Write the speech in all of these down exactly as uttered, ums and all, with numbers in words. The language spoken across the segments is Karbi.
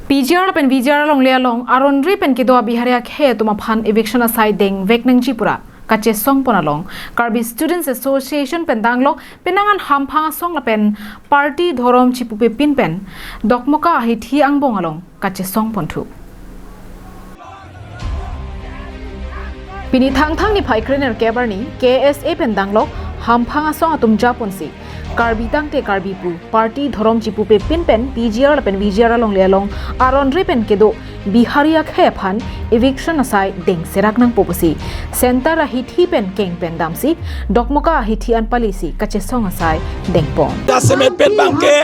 P G R lapen V G R alongle along aron ri pen kedo a-Bihari akhei atum aphan eviction asai dengvek nangji pura kachesong pon along Karbi Students Association pen danglok penang an hamphang asong lapen party dhorom chipupepin pen Dokmoka ahithi angbong along kachesong ponthu. Pini Thangthang niphai krenerkep arni K S A pen danglok hamphang asong atum japonsi Karbi tangte Karbi pu party dhorom chipupepin pen P G R lapen V G R alongle along aron ri pen kedo Bihari akhei aphan eviction asai dengserak nangpo pusi Center ahithi pen keng pen damsi Dokmoka ahithi an palisi kachesong asai dengpon. Jasemet pen abangke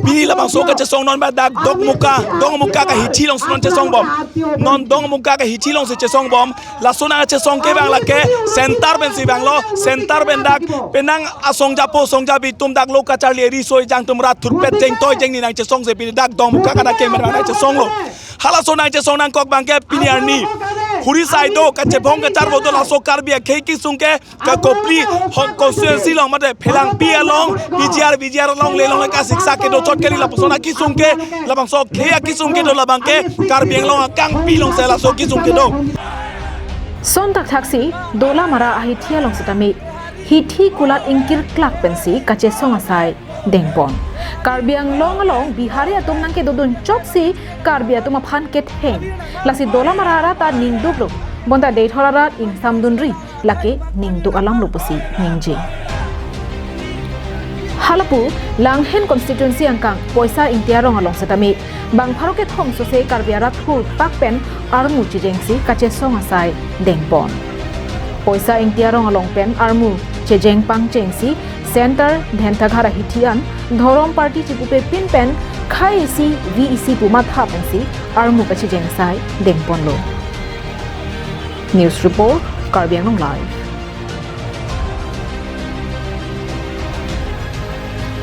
pini labangso kachesong non ba dak Dokmoka, Dongmuka ahithi alongsi non chesong bom. Non Dongmuka ahithi alongsi chesong bom. Laso nangchesong ke abang lake center pensi abanglo, center pen dak penang asong japo asong jabi atum dak lo kacharli riso ejang atum rat thurpet jeng toi jeng ni nangchesongsi pini dak Dongmuka adak keng pen abang nangchesonglo. Halaso nangchesong nangkok abangke pini arni huri sai do, kachebong kacharvo do, laso Karbi akhei kesung ke ka Kopili hong constituency along mate Phelangpi along P G R V G R alongle along le kasiksak kedo chot kali, lapuson akesung ke labangso akhei akesung kedo, labangke Karbi Anglong akangpi alongsi laso kesung kedo. Son thakthak si Dolamara ahithi along setame hithi kulat ingkirklak pensi kachesong asai dengpon. Karbi Anglong along Bihari atum nangkedodun chotsi Karbi atum aphan ketheng. Lasi Dolamara arat ta ningduklo, bonta Deithor arat ingsamdunri, lake ningduk alamlo pusi ningje. Halapu Langhin constituency angkang Poisa Ingti arong along setame bang pharo kethom sose Karbi arat hurpak pen armu chejengsi kachesong asai dengpon. Poisa Ingti arong along pen armu chejeng pangchengsi Center Dhentaghat ahithi an dhorom party chipupepin pen khei isi vi isi pu matha pensi armu kachejeng asai dengponlo. News report, Karbi Anglong Live.